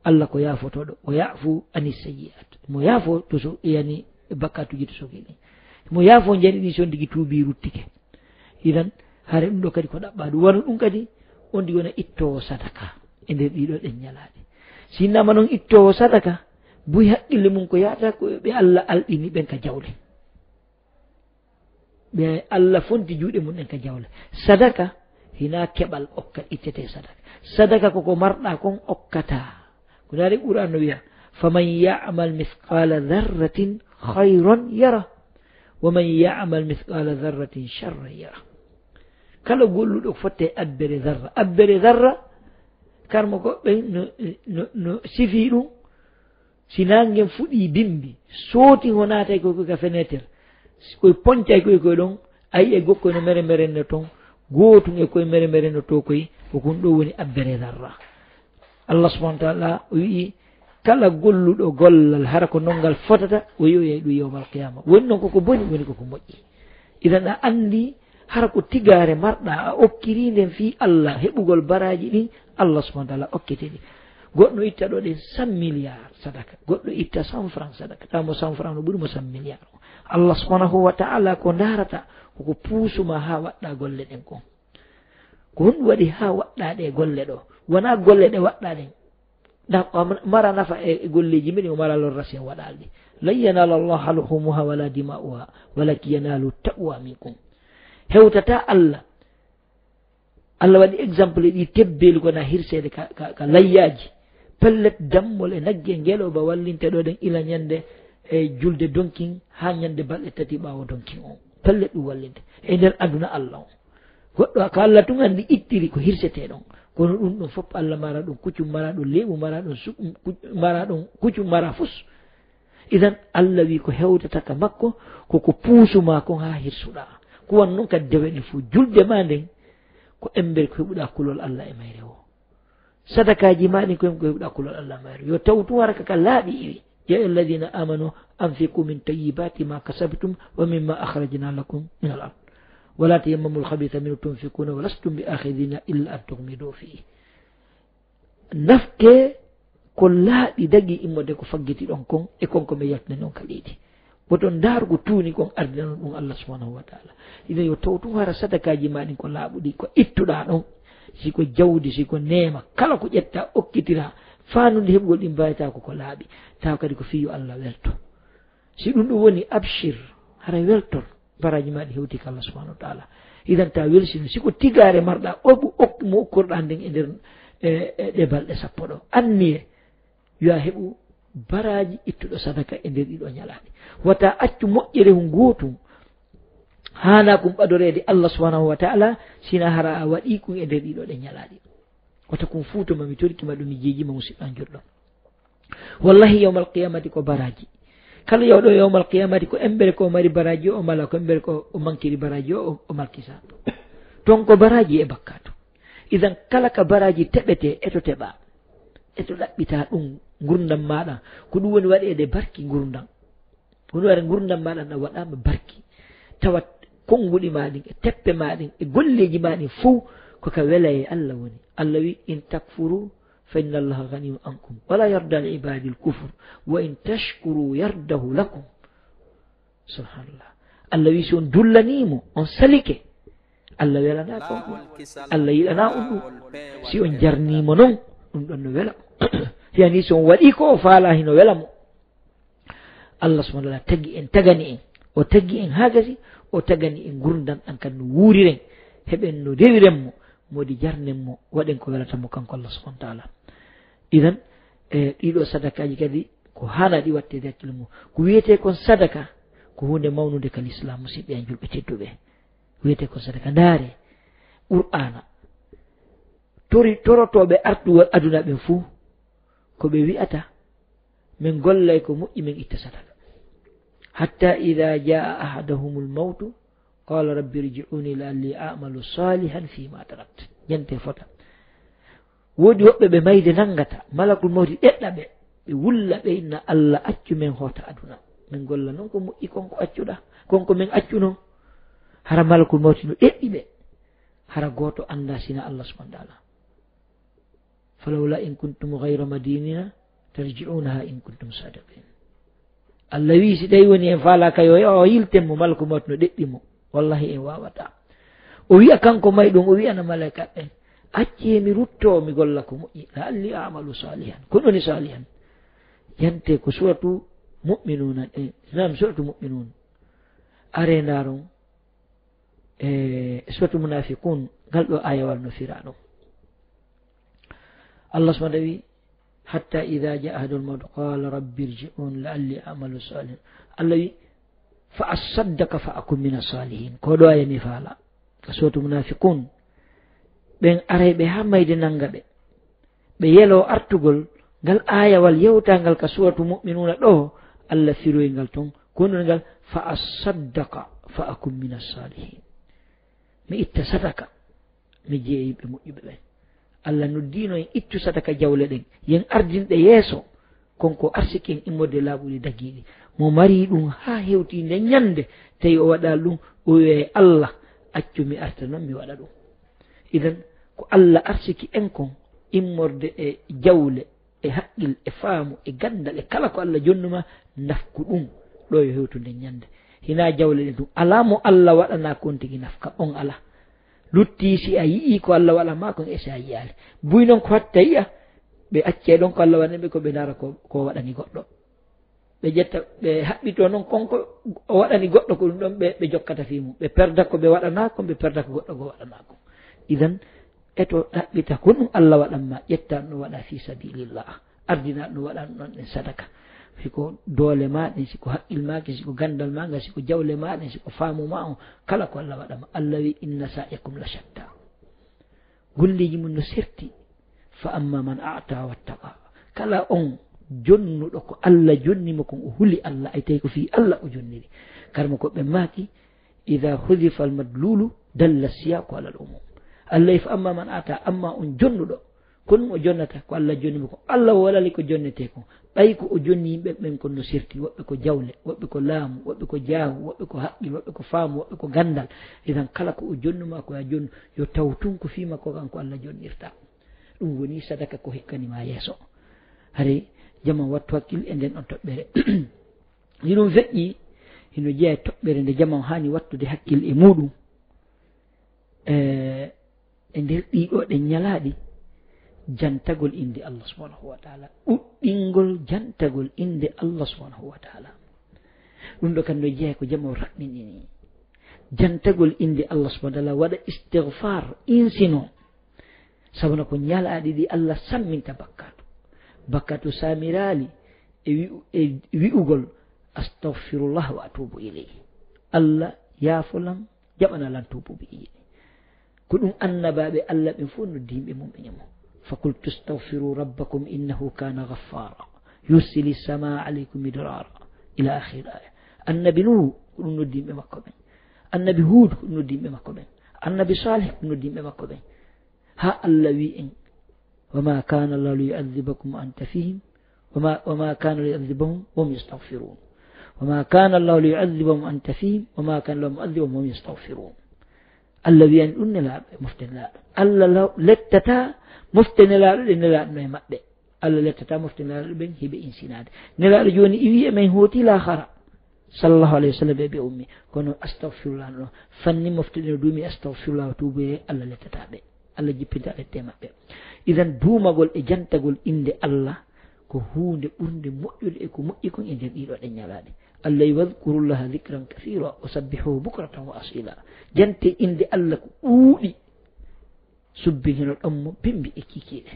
Allah ko yaafotooɗo, o yaafu ani sayyi'at. Mo yaafo to so, yani, bakkaatuuji to so gini. Mo yaafo njani ɗi so ndigi tuubi ruttike. Idan, hare ɗum ɗo kadi ko ɗaɓɓaa ɗum. Wano ɗum kadi, on ndi wona ittoowo sadaka e nder ɗiɗo ɗen ñalaaɗe. Sinnama noon ittoowo sadaka, buy haqqille mum ko yaata ko ɓe Allah alɗini ɓen ka jawle. Ɓe Allah fonti juuɗe mum ɗen ka jawle. Sadaka hina keɓal okka ittete sadaka. Sadaka ko ko marɗa kon okkata. Ko daari Qur'an no wiya, "Faman ya'mal mithqala dharratin khayran yara, wa man ya'mal mithqala dharratin sharran yara." Kala golluɗo fotte abbere zarra. Abbere zarra, karmo ko ɓen no, no, no sifi ɗum, si naange fuɗi bimbi, sooti ho naatay koy koy ka fenêtre, koy poncay koy koy ɗon, a yi'ay gokkoy no mere mere no ton, gootun e koy mere mere no to koy, ko kun ɗo woni abbere zarra. Allah subhanahu wa ta'ala o wi'i, kala golluɗo gollal hara ko non ngal fotata, o yi'oyay ɗum yawmal qiyama. Woni non koko boni, woni koko moƴƴi. Idan a andi hara ko tigaare marɗa a okkiri nden fii Allah heɓugol baraaji ɗin, Allah subhanahu wa ta'ala okkete ɗi. Goɗɗo itta ɗo ɗen cent milliards sadaka, goɗɗo itta cent francs sadaka, tawa mo cent francs no ɓuri mo cent milliards. Allah subhanahu wa ta'ala ko ndaarata koko puusuma haa waɗɗa golle ɗen kon. Ko honɗum waɗi haa waɗɗa ɗe golle ɗo? Wona golle ɗe waɗɗa ɗen. Nda, o mara nafa e, e golleeji men, o mara lorra si o waɗaali ɗi. "Lan yanala Allaha luhumuha wala dima'uha, walakin yanalu taqwa minkum." Hewtata Allah. Allah waɗi exemple ɗi tebbeeli ko na hirseede ka, ka, ka layyaaji. Pellet dammol e nagge ngelooba wallinte ɗo ɗen ila ñande e julde donkin haa ñande balɗe tati ɓaawo donkin on. Pellet ɗum wallinte. E nder aduna Allah on. Goɗɗo ko Allah tun anndi ittiri ko hirsetee ɗon. Kono ɗum ɗon fof Allah mara ɗum, kuccum mara ɗum, leeɓu mara ɗum, su-, kuc-, mara ɗum, kuccum mara fus. Idan Allah wi ko hewtata ka makko, ko ko puusu ma kon haa hirsuɗa. Ko wan non kadi dewe ɗen fof. Julde ma nden, ko embere ko heɓuɗa kulol Allah e mayre o. Sadakaaji ma ɗin ko heɓuɗa kulol Allah e mayre. Yo taw tun hara ka laaɓi iwi. "Ya ayyuhalladhina amanu anfiqu min tayyibati ma kasabtum wa mimma akhrajna lakum min al-ard. Wa la tayammamu al-khabitha minhu tunfiquna wa lastum bi akhidhina illa an tughmidu fihi." Nafke ko laaɓi dagi immorde ko faggiti ɗon kon e kon ko mi yaltani on ka leydi. Woto ndaaru ko tuuni kon ardinano ɗum Allah subhanahu wa ta'ala. Ina yo taw tun hara sadakaaji ma ɗin ko laaɓuɗi, ko ittuɗa ɗon. Si ko jawdi, si ko neema, kala ko ƴetta, okkitira, faanude heɓugol ɗin mbayata ko ko laaɓi. Taw kadi ko fiyo Allah welto. Si ɗum ɗum woni, abshir, hara weltor, baraaji ma ɗi hewti ka Allah subhanahu wa ta'ala. Idan ta welsino, si ko tigaare marɗa, oɓu, ok-, mo okkorɗa nden e nder, e, e ɗe balɗe sappo ɗo. Anniye, yo a heɓu baraaji ittuɗo sadaka e nder ɗiɗo ñalaaɗe. Wata accu moƴƴere hun gootum. Haana kun ɓadoreede Allah subhanahu wa ta'ala, sina hara a waɗi kun e nder ɗiɗo ɗe ñalaaɗe. Wata kun fuuto ma mi torki ma ɗum mi jeeji ma musidɗo an jurɗo. Wallahi yawmal qiyamati ko baraaji. Kala yawɗo yawmal qiyamati ko embere ko mari baraaji o, o mala ko embere ko o mankiri baraaji o, o, o malkisa. Ton ko baraaji e bakkaatu. Idan kala ka baraaji teɓete e to teɓa. E to ɗaɓɓita ɗum ngurndam maɗa. Ko ɗum woni waɗeede barki ngurndam. Ko ɗum waɗa ngurndam maɗa na waɗama barki. Tawat konnguɗi ma ɗin, e teppe ma ɗin, e golleeji ma ɗin fow ko ka wela e Allah woni. Allah wi, "In takfuru فإن الله غني عنكم ولا يرضى لعباده الكفر وإن تشكروا يرضه لكم. Subhanallah. Allah wi, si on dullaniimo, on salike, Allah welanaa ko on ɗum. Allah yiɗanaa on ɗum. Si on jarniimo non, ɗum ɗon no wela mo. Yani si on waɗii ko o faalaa, hino wela mo. Allah subhanahu wa ta'ala tagi en, tagani en. O tagi en haa gasi, o tagani en ngurndan ɗan kan no wuuriren, heɓen no rewiren mo, modi jarnen mo, waɗen ko welata mo kanko Allah subhanahu wa ta'ala. Idan, e, ɗiɗo sadakaaji kadi ko haana ɗi wattede hakkille mum. Ko wiyetee kon sadaka, ko huunde mawnunde ka lislaam, musidɓe an julɓe tedduɓe. Wiyetee kon sadaka. Ndaare, Qur'aana. Tori, torotooɓe artugol aduna ɓen fuu, ko ɓe wi'ata, min gollay ko moƴƴi, min itta sadaka. Hatta idha jaa ahadahumul mawtu, qala rabbi irji'uni la'alli a'malu salihan fima tarakt. Jante fota. Woodi woɓɓe ɓe mayde nangata, malakul mawti ɗeɗɗa ɓe, ɓe wulla ɓe inna Allah accu min hoota aduna. Min golla non ko moƴƴi kon ko accuɗa, kon ko min accuno. Hara malakul mawti no ɗeɗɗi ɓe. Hara gooto annda sina Allah subhanahu wa ta'ala. Falawla in kuntum ghayra madinina tarji'unaha in kuntum sadiqin. Allah wi, si tawi woni en faala kayo, o yilten mo, malakul mawti no ɗeɗɗi mo. Wallahi en wawata. O wi'a kanko may ɗum, o wi'ana malaika ɓen, accee mi rutto, mi golla ko moƴƴi. La'alli a'malu salihan. Ko ɗoni salihan? Jante ko suratu mu'minuna, eh, nam suratu mu'minun. Are ndaron, e suratu munafiqun, ngal ɗo ayawal no fira ɗum. Allah subhanahu wa ta'ala wi, hatta idha jaa ahadul mawt qala rabbi irji'un la'alli a'malu salihan. Allah wi, fa asaddaqa fa akun mina salihin. Ko ɗo aya mi faala. Ka suratu munafiqun, ɓen aray ɓe ha mayde nanga ɓe. Ɓe yelo artugol ngal ayawal yewtangal ka suratu mu'minuna ɗo, Allah firoy ngal ton. Ko wonde ngal, fa asaddaqa fa akun mina salihin. Mi itta sadaka, mi jeeyi ɓe moƴƴuɓe ɓen. Allah noddino en ittu sadaka jawle ɗen, yen ardinɗe yeeso, kon ko arsiki en immorde laaɓuɗi dagiiɗi. Mo mari ɗum haa hewti nden ñande, tawi o waɗa ɗum, o wi'a, "Allah, accu mi arta non mi waɗa ɗum." Idan, ko Allah arsiki en kon, immorde e jawle, e haqqil, e faamu, e gandal, e kala ko Allah jonnuma, nafku ɗum, ɗo yo hewtu nden ñande. Hina jawle ɗen ɗum. Alaa mo Allah waɗana kon tigi nafka, on alaa. Lutti si a yi'i ko Allah waɗan ma kon e si a yi'aali. Buy non ko hatta yi'a, ɓe accee ɗon ko Allah waɗani ɓe ko ɓe ndaara ko, ko waɗani goɗɗo. Ɓe ƴetta, ɓe haɓɓito non kon ko o waɗani goɗɗo ko ɗum ɗon ɓe, ɓe jokkata fii mum. Ɓe perda ko ɓe waɗana kon, ɓe perda ko goɗɗo ko waɗana kon. Idan, eto ɗaɓɓita ko ɗum Allah waɗan ma, ƴetta no waɗa fii sabilillah. Ardina no waɗan ɗon ɗen sadaka. Si ko doole ma ɗen, si ko haqqil ma ken, si ko gandal ma ngal, si ko jawle ma ɗen, si ko faamu ma on, kala ko Allah waɗan ma. Allah wi, "Inna sa'yakum la shatta." Golleeji mum no serti. Fa amma man a'ta wattaqa. Kala on jonnuɗo ko Allah jonni mo kon, o huli Allah, ay tawi ko fii Allah o jonniri. Karma ko ɓe maaki, "Idha hudifa al-madlulu dalla siyaqu ala al-umum." Allah wi, "Fa amma man a'ta," amma on jonnuɗo, ko ɗum o jonnata, ko Allah jonni mo ko. Allah walali ko jonnetee ko. Ɓay ko o jonni yimɓe ɓen kon no serti, woɓɓe ko jawle, woɓɓe ko laamu, woɓɓe ko jaahu, woɓɓe ko haqqil, woɓɓe ko faamu, woɓɓe ko gandal. Idan kala ko o jonnuma ko ya jonnu, yo taw tun ko fii makko kan ko Allah jonnirta. Ɗum woni sadaka ko hikkani ma yeeso. Hari jama wattu hakkil e nden on toɓɓere. Ni ɗum feƴƴi, hino jeyaa e toɓɓere nde jama haani wattude hakkil e muɗum. E, e nder ɗiɗo ɗen ñalaaɗi, jantagol innde Allah subhanahu wa ta'ala, ɗuɗɗingol jantagol innde Allah subhanahu wa ta'ala. Ɗum ɗo kan no jeyaa ko jama o raɓɓinɗini. Jantagol innde Allah subhanahu wa ta'ala, waɗa istighfar, insino. Sabuna ko ñalaaɗi ɗi Allah samminta bakkatu. Bakkatu samiraali e wi'u-, e wi'ugol, "Astaghfirullah wa atubu ilayh." Allah, yaafolan, jaɓana lan tuubuuɓe yiɗi. Ko ɗum annabaaɓe Allah ɓen fof noddi yimɓe mum e ñamo. "Fa qultu astaghfiru rabbakum innahu kana ghaffara. Yursili samaa alaykum midrara." Ila akhir aya. Annabi Nuhu, ko ɗum noddi yimɓe makko ɓen. Annabi Huud, ko ɗum noddi yimɓe makko ɓen. Annabi Salih, ko ɗum noddi yimɓe makko ɓen. Ha Allah wi en, "Wa ma kana Allahu liyu'adhibakum wa anta fihim, wa ma, wa ma kana liyu'adhibahum wa hum yastaghfirun. Wa ma kana Allahu liyu'adhibahum wa anta fihim, wa ma kana Allahu mu'adhibahum wa hum yastaghfirun." Allah wi en ɗum nelaaɓe, mofte nelaaɓe. Allah law-, lettata Mofte Nelaaɗo ɗe Nelaaɗo no e maɓɓe, Allah lettataa mofte Nelaaɗo ɓen hiɓe insinaade. Nelaaɗo jooni iwi e men hooti laakara, sallallahu alayhi wa sallam, ɓe ɓe ummi. Kono astagfirullah no fanni mofte ɗe no duumi, astagfirullah, o tuuboye, Allah lettataa ɓe. Allah jippinta lette e maɓɓe. Idan duumagol e jantagol innde Allah ko huunde ɓurnde moƴƴude e ko moƴƴi kon e nder ɗiɗo ɗen ñalaaɗe. Allah wi, "Wadhkurullaha dhikran kathira wa sabbihuhu bukratan wa asila." Jante innde Allah ko ɗuuɗi. Subbin hino ɗon mo bimbi e kikiiɗe.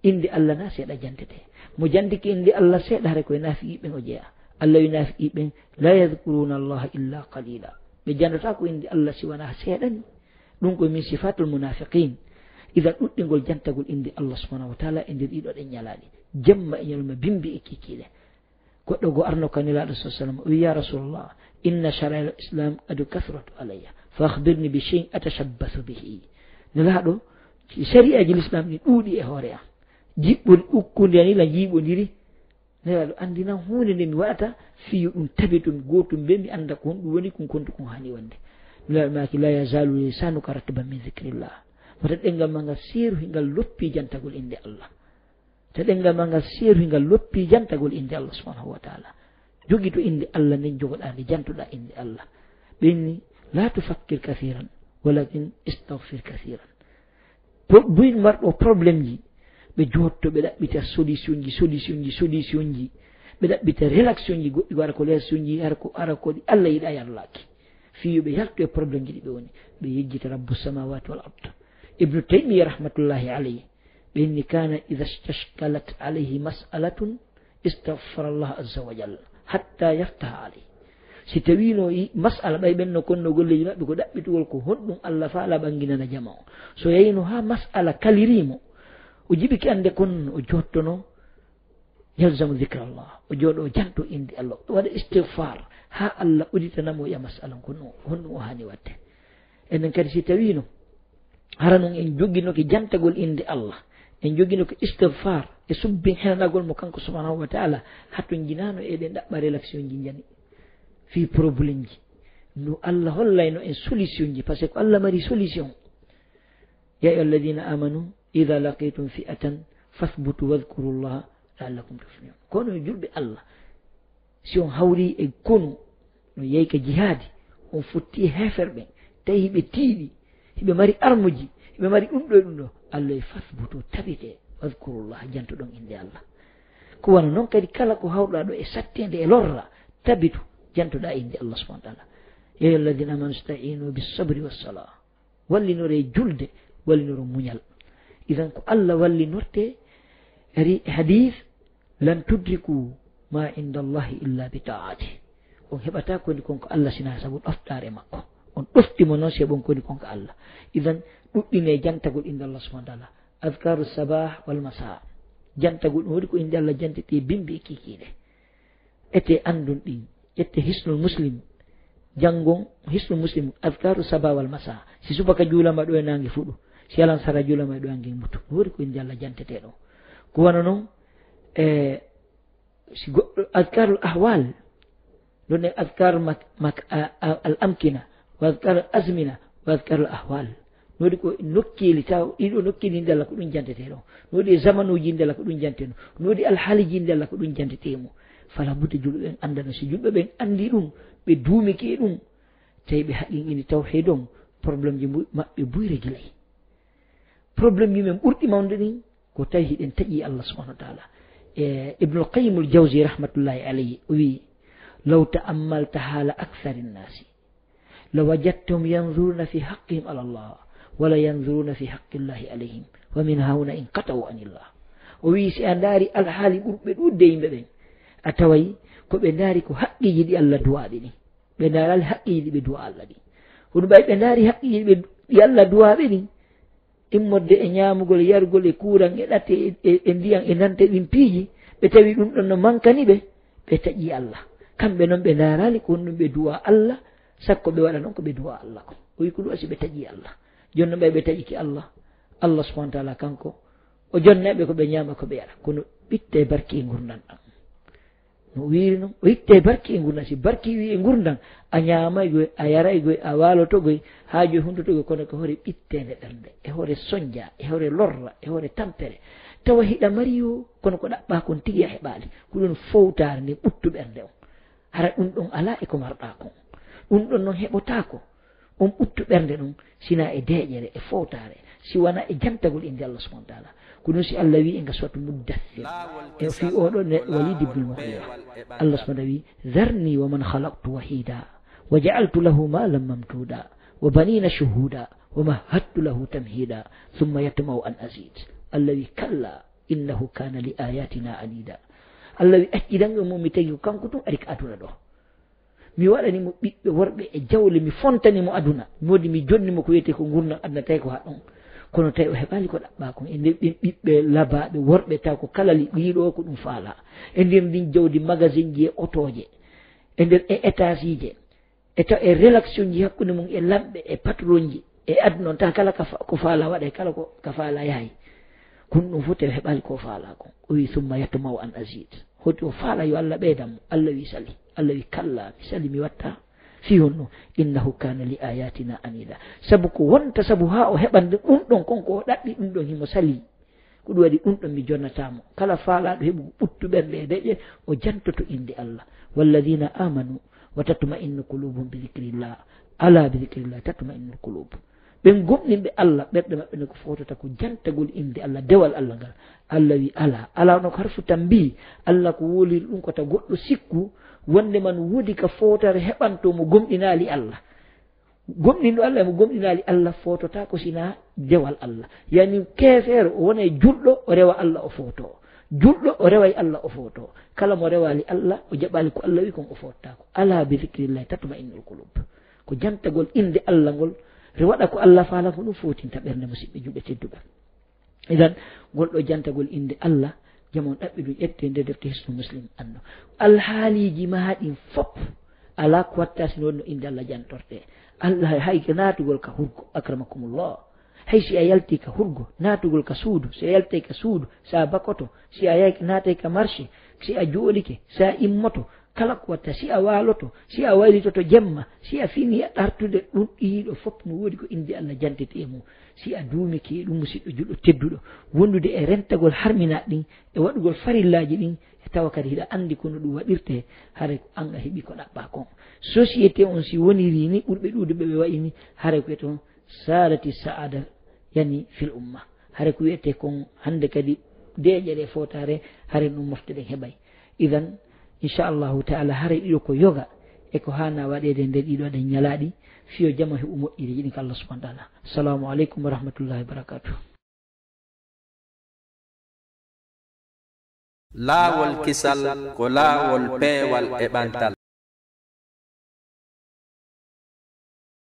Innde Allah na seeɗa jantete. Mo jantike innde Allah seeɗa, hare koye naafiqi ɓen o jeya. Allah wi naafiqi ɓen, "La yadhkuruna Allaha illa qalila." Ɓe jantotaako innde Allah si wanaa seeɗa ni. Ɗum ko min sifatul munafiqin. Idan ɗuɗɗingol jantagol innde Allah subhanahu wa ta'ala e nder ɗiɗo ɗen ñalaaɗe. Jemma e ñalawma bimbi e kikiiɗe. Goɗɗo goo arno ka Nelaaɗo sallallahu alayhi wa sallam, o wi, "Ya Rasulallah, inna shara'i'al Islam qad kathurat alayya, fa akhbirni bi shay'in atashabbathu bihi." Nelaaɗo, shari'aaji Lislaam ɗi ɗuuɗi e hoore am. Jiɓɓo ukkunde ani la jiiɓondiri. Nelaaɗo, anndinan huunde nde mi waɗata, fii yo ɗum tabitu mi gootum ɓe, mi annda ko honɗum woni, ko honto ko haani wonde. Nelaaɗo maaki, "La yazalu lisanuka ratban min dhikrillah." Wata ɗemngal maa ngal seeru, hingal loppi jantagol innde Allah. Te ɗemngal maa ngal seeru, hingal loppi jantagol innde Allah subhanahu wa ta'ala. Jogito innde Allah nden, jogoɗaa nde, jantoɗaa innde Allah. Ɓe inni, "La tufakkir kathiran, walakin istaghfir kathiran." Pro-, buy marɗo problème ji, ɓe jotto, ɓe ɗaɓɓita solution ji, solution ji, solution ji. Ɓe ɗaɓɓita relaxation ji, goɗɗi ko ara ko relaxation ji, ara ko, ara ko ɗi Allah yiɗa yallaaki. Fii yo ɓe yaltu e problème ji ɗi ɓe woni, ɓe yejjita Rabbu samawati wal ard. Ibnu Taymiya rahmatullahi alayhi, ɓe inni, "Kana idha istashkalat alayhi mas'alatun istaghfara Allah azza wa jalla hatta yaftaha alayhi." Si tawino i mas'ala ɓay ɓen no konno golleji maɓɓe ko ɗaɓɓitugol ko honɗum Allah faala ɓanginana jama o. So yayno ha mas'ala kalirimo, o jiɓike annde kon o jottono, yalzamu dhikrallah, o jooɗo o janto innde Allah, o waɗa istighfar ha Allah udditana mo ya mas'ala on ko no, honɗum o haani waɗde. Enen kadi si tawino hara non en joginoke jantagol innde Allah, en joginoke istighfar e subbin henanagol mo kanko subhanahu wa ta'ala, hatonjinano eɗen ɗaɓɓa relaxation ji jani fii problème ji. No Allah hollayno en solution ji, parce que ko Allah mari solution. "Ya ayyuhalladhina amanu idha laqitum fi'atan fathbutu wadhkurullaha la'allakum tuflihun." Kono yo julɓe Allah, si on hawri e konu, no yehi ka jihaadi, on fotti e heeferɓe, tawi hiɓe tiiɗi, hiɓe mari armuji, hiɓe mari ɗum ɗo e ɗum ɗo, Allah e, "Fathbutu, tabite, wadhkurullaha, jantoɗon innde Allah." Ko wano non kadi kala ko hawruɗaa ɗo e satteende e lorra, tabitu, jantoɗaa innde Allah subhanahu wa ta'ala. "Ya ayyuhalladhina amanu ista'inu bis sabri was salah." Wallinore julde, wallinore muñal. Idan ko Allah wallinorte, ari hadith, "Lan tudriku ma inda Allahi illa bi ta'ati." On heɓata ko woni kon ko Allah sina sabu ɗoftaare makko. On ɗofti mo non se ɓon ko woni kon ko Allah. Idan ɗuɗɗine jantagol innde Allah subhanahu wa ta'ala. Azkaru sabah wal masa. Jantagol ɗum woni ko innde Allah jantete bimbi e kikiiɗe. Ete anndon ɗin, ƴette Hisnul Muslim, janngon Hisnul Muslim, Azkaru Saba wal Masa, si subaka juulama ɗo e naange fuɗu, si alan sara juulama ɗo e naange mutu. No woodi ko innde Allah jantete ɗo. Ko wano non, e, si goɗɗo, Azkarul Ahwal, ɗon e Azkar mak-, mak-, a, a, al amkina, wa Azkar al azmina, wa Azkar al ahwal. No woodi ko nokkeeli taw, ɗiɗo nokkeeli innde Allah ko ɗum jantete ɗon. No woodi e zamanuuji innde Allah ko ɗum jantete ɗon. No woodi alhaaliji innde Allah ko ɗum jantete mo. Fala budda julɓe ɓen anndano. Si julɓe ɓen anndi ɗum, ɓe duumike e ɗum, tawi ɓe haqqinɗini tawhiid on, problème ji mbu-, maɓɓe buy regilay. Problème ji men ɓurɗi mawnude ɗin, ko tawi hiɗen taƴi Allah subhanahu wa ta'ala. E, Ibnul Qayyim al Jawzi rahmatullahi alayhi, o wi, "Law ta'ammalta hala akthari nnasi, lawajadtahum yanzuruna fi haqqihim ala Allah, wala yanzuruna fi haqqillahi alayhim, wa min hahuna inqata'u anillah." O wi, si a ndaari alhaali ɓurɓe ɗuuɗde yimɓe ɓen, a taway ko ɓe ndaari ko haqqiji ɗi Allah duwaaɓe ɗin. Ɓe ndaaraali haqqiji ɗi ɓe duwa Allah ɗin. Hono ɓay ɓe ndaari haqqiji ɗi ɓe, ɗi Allah duwaaɓe ɗin, immorde e ñaamugol, yargol e kuuran e ɗate e, e, e ndiyan e nante ɗin piiji, ɓe tawi ɗum ɗon no mankani ɓe, ɓe taƴi Allah. Kamɓe non ɓe ndaaraali ko honɗum ɓe duwa Allah, sakko ɓe waɗa non ko ɓe duwa Allah kon. O wi ko ɗum asi ɓe taƴi Allah. Jooni non ɓay ɓe taƴike Allah, Allah subhanahu wa ta'ala kanko, o jonna ɓe ko ɓe ñaama ko ɓe yara. Kono ɓitte barke e ngurndan ɗan. No o wiiri noon, o itte barki e ngurndan. Si barki wi e ngurndan, a ñaamay goy, a yaray goy, a waaloto goy, haa joy hundoto goy, kono ko hoore ɓitteende ɓernde, e hoore sonja, e hoore lorra, e hoore tampere. Tawa hiɗa mari yo, kono ko ɗaɓɓaa kon tigi a heɓaali. Ko ɗum fowtaare nden ɓuttu ɓernde on. Hara ɗum ɗon alaa e ko marɗaa kon. Ɗum ɗon noon heɓotaako. On ɓuttu ɓernde ɗum, sina e deeƴere, e fowtaare, si wona e jantagol innde Allah subhanahu wa ta'ala. Ko ɗum si Allah wi'i e nga suwatu Muddathir, e fii oɗo ne Walid ibn al-Mughira. Allah subhanahu wa ta'ala wi'i, "Dharni wa man khalaqtu wahida, wa ja'altu lahu malan mamduda, wa banina shuhuda, wa mahadtu lahu tamhida, thumma yatma'u an azid." Allah wi'i, "Kalla, innahu kana li ayatina anida." Allah wi'i, "Accidan e mum, mi tagi ko kanko tun ari ka aduna ɗo. Mi waɗani mo ɓiɓɓe worɓe e jawle, mi fontani mo aduna. Mi wodi mi jonni mo ko wiyetee ko ngurndan aduna, tawi ko haa ɗon. Kono tawi o heɓaali ko ɗaɓɓaa kon. E nder ɓen ɓiɓɓe labaaɓe worɓe, taw ko kala li-, ɗiɗo ko ɗum faalaa. E nder ndin jawdi, magasinji e otooje. E nder e étageji. E taw e relationji hakkunde mum e lamɓe e patronji. E aduna on, taw kala ka fa-, ko faalaa waɗay, kala ko ka faalaa yahay. Kono ɗum fof tawi heɓaali ko faalaa kon. O wi, "Summa yatma'u an azid." Hoti o faala yo Allah ɓeydan mo. Allah wi, "Sali." Allah wi, "Kalla, mi sali, mi watta." Fii honno? "Innahu kana li ayatina anida." Sabu ko wonta sabu haa o heɓande ɗum ɗon kon ko o ɗaɓɓi ɗum ɗon, himo sali. Ko ɗum waɗi ɗum ɗon mi jonnataa mo. Kala faalaaɗo heɓugo ɓuttu ɓernde e deƴƴe, o jantoto innde Allah. "Walladina amanu wa tatma'innu qulubuhum bi dhikrillah. Ala bi dhikrillah tatma'innul qulub." Ɓen gomɗinɓe Allah, ɓerɗe maɓɓe ne ko fotata ko jantagol innde Allah, dewal Allah ngal. Allah wi, "Ala." Ala no ko harfu tambi. Allah ko woliri ɗum ko ta goɗɗo sikku, wonde man woodi ka fotare heɓanto mo gomɗinaali Allah. Gomɗinɗo Allah e mo gomɗinaali Allah fotota ko sina dewal Allah. Yani keefeero o wonay julɗo, o rewa Allah o foto. Julɗo o reway Allah o foto. Kala mo rewaali Allah, o jaɓaali ko Allah wi kon, o fototako. "Ala bi dhikrillahi tatma'innul qulub." Ko jantagol innde Allah ngol, re waɗa ko Allah faala, ko ɗum fotinta ɓernde, musidɓe julɓe tedduɓe. Idan, ngol ɗo jantagol innde Allah, jamon ɗaɓɓi ɗum ƴette nder defte Hisnu Muslim anno. Alhaaliiji maa ɗin fop, alaa ko watta sino wonno innde Allah jantorte. Allah hay ko naatugol ka hurgo, akramakumullah. Hay si a yalti ka hurgo, naatugol ka suudu, si a yalti ka suudu, sa bakoto, si a yay-, naatay ka marché, si a jooɗike, sa immoto, kala ko watta, si a waaloto, si a waylitoto jemma, si a fini artude, ɗum ɗiɗo fof no woodi ko innde Allah jantete e mum. Si a duumike e ɗum, musidɗo julɗo tedduɗo, wondude e rentagol harminaaɗi ɗin, e waɗugol farillaaji ɗin, e tawa kadi hiɗa anndi kono ɗum waɗirte, haray ko an a heɓi ko ɗaɓɓaa kon. Société on si woniri ni, ɓurɓe ɗuuɗuɓe ɓe wayi ni, haray ko e ton saadati saada, yani fil umma. Hare ko wiyetee kon hannde kadi deeƴere e fowtaare, hare ɗum mofte ɗen heɓay. Idan, inchallahu taala, hare ɗiɗo ko yoga e ko haana waɗeede nder ɗiɗo ɗen ñalaaɗi, fiyo jama heɓu moƴƴiri jiɗi ko Allah subhanahu wa taala. Assalamu aleykum wa rahmatullahi wa barakatuh. Laawol kisal ko laawol peewal e ɓantal.